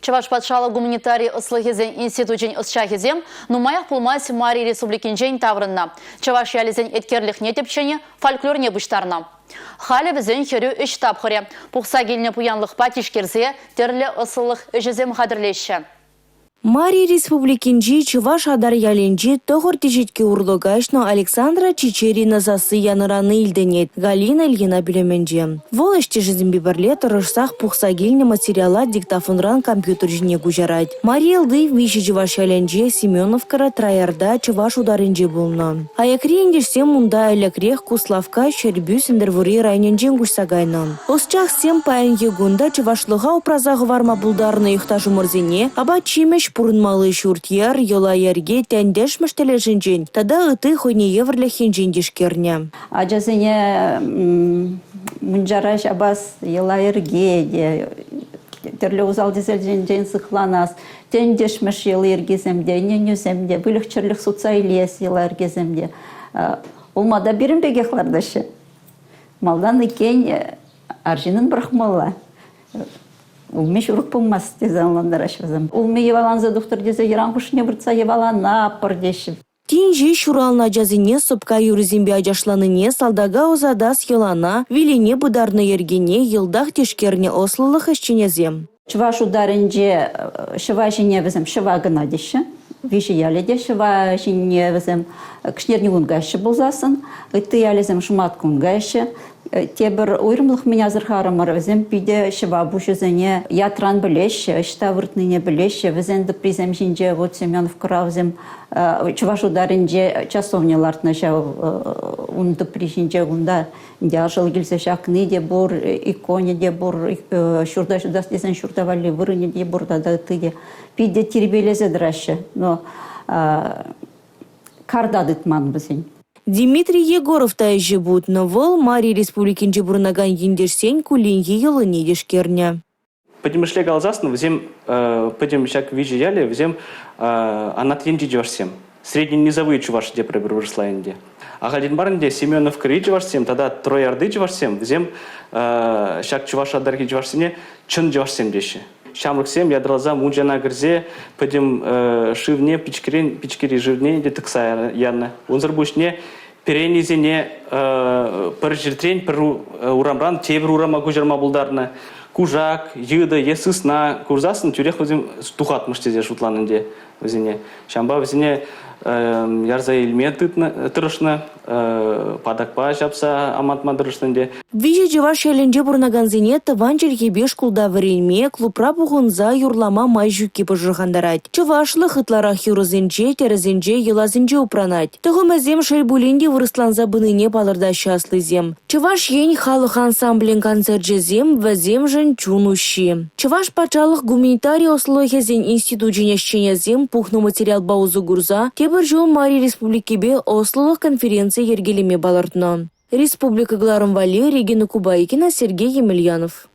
Чӑваш патшалӑх гуманитари ӑслӑхӗсен институчӗн ӑсчахӗсем нумаях пулмасть Мари Республикинчен таврӑннӑ. Чӑваш ялӗсен еткерлӗхне тӗпченӗ, фольклорне пуҫтарнӑ. Халӗ вӗсен хӗрӳ ӗҫ тапхӑрӗ. Пухса килнӗ пуянлӑхпа тишкерсе тӗрлӗ ӑслӑлӑх ӗҫӗсем хатӗрлеҫҫӗ. Мари Республикинчи Чӑваш Атар ялӗнчи тӑхӑр теҫетке урлӑ каҫнӑ Александра Чичерина сасси янӑрани илтӗнет Галина Ильина пӳлӗмӗнче. Вӑл ӗҫтешӗсемпе пӗрле тӑрӑшсах пухса килнӗ материала диктофонран компьютер ҫине куҫарать. Мари Элти виҫӗ чӑваш ялӗнче, Семеновкӑра, Троярта, Чӑваш Утарӗнче пулнӑ. Аякри ентешсем унта ӗлӗкрех Куславкка, Ҫӗрпӳ, Сӗнтӗрвӑрри районӗнчен куҫса кайнӑ. Ӑсчахсем паянхи кун та чӑвашлӑха упраса хӑварма пултарнӑ йӑхташӑмӑрсене апат-ҫимӗҫ, пурӑнмалли ҫурт-йӗр, йӑла-йӗрке, тӗн-тӗшмӗш тӗлӗшӗнчен тата ытти хӑйне евӗрлӗх енчен тишкернӗ. Ачасене мунчара ҫапас йӑла-йӗрке те, тӗрлӗ усал-тӗселсенчен сыхланас, тӗн-тӗшмӗш йӑли-йӗркисем те, ӗненӳсем те, выльӑх-чӗрлӗх сутса илес йӑла-йӗркесем те улма та пирӗн пекех лартаҫҫӗ. Малтан иккен арҫыннӑн пӑрахмалла. Улми ҫурӑк пулмасть тесе ӑнлантараҫҫӗ вӗсем. Улми йӑваланса тухтӑр тесе йӑран хушшине выртса йӑваланатпӑр теҫҫӗ. Тин ҫеҫ ҫуралнӑ ачасене сӑпка юррисемпе ачашланине, салтака ӑсатас йӑлана, вилене пытарнӑ йӗркене йӑлтах тишкернӗ ӑслӑлӑх ӗҫченӗсем. Чӑваш Утарӗнче ҫӑва ҫине вӗсем ҫӑва кӑна теҫҫӗ. Виҫӗ ялӗ те ҫӑва ҫине вӗсем кӗҫнерникун каҫҫӗ пулсассӑн, ытти ялӗсем шӑматкун каҫҫӗ. Тепӗр уйрӑмлӑх мӗн асӑрхарӑмӑр, вӗсем питӗ ҫӑва пуҫӗсене ятран пӗлеҫҫӗ, ӑҫта выртнине пӗлеҫҫӗ. Вӗсен тӑприсем ҫинче вот Семеновкӑра вӗсем Чӑваш Утарӗнче часовня лартнӑ ҫав ун тӑпри ҫинче кунта Ӗнтӗ ашӑл килсе ҫакни те пур, иконӗ те пур, ҫурта ҫутас тесен ҫурта валли вырӑнӗ те пур тата ытти те. Питӗ тирпейлесе тӑраҫҫӗ, но карта тытман вӗсен. Дмитрий Егоров та ӗҫе путнӑ. Вӑл Мари Республикинче пурӑнакан ентешсен кулленхи йӑлине тишкернӗ. Пӗтӗмӗшле каласассӑн вӗсем пӗтӗм ҫак виҫӗ ялӗ вӗсем анат енчи чӑвашсем. Средненизовые чӑваш тепре пӗр вырӑсла ӗнтӗ. Ахальтен мар ӗнтӗ Семеновкӑри чӑвашсем тата Троярти чӑвашсем вӗсем ҫак чӑваш Адархи чӑвашсене чӑн чӑвашсем теҫҫӗ. Ҫамрӑксем ятарласа мунчана кӗрсе пӗтӗм шывне пичкерен пичкери шывне те тӑкса янӑ. Унсӑр пуҫне Пӗренисене пӗр ҫӗртрен, пӗр урамран тепӗр урама куҫарма пултарнӑ. Кушак, йытӑ е сысна курсассӑн тӳрех вӗсем тухатмӑш тесе шутланӑ ӗнтӗ вӗсене. Ҫавӑнпа вӗсене ярса илме тытнӑ, тӑрӑшнӑ, патакпа ҫапса амантма тӑрӑшнӑ ӗнтӗ. Виҫӗ чӑваш ялӗнче пурӑнакансене тӑван чӗлхепе шкулта вӗренме, клубра пухӑнса юрлама май ҫукки пӑшӑрхантарать. Чӑвашлӑх ытларах юрӑсенче, тӗрӗсенче, йӑласенче упранать. Тӑхӑмӗсем шел пулин те вырӑсланса пынине палӑртаҫҫӗ аслисем. Чӑваш Ен халӑх ансамблӗн концерчӗсем вӗсемшӗн чун уҫҫи. Чӑваш патшалӑх гуманитари ӑслӑлӑхӗсен институчӗн ӗҫченӗсем пухнӑ материалпа усӑ курса тепӗр ҫул Мари Республикипе ӑслӑлӑх конференцийӗ йӗркелеме палӑртнӑ. Республика кӑларӑм валли Регина Кубайкина, Сергей Емельянов.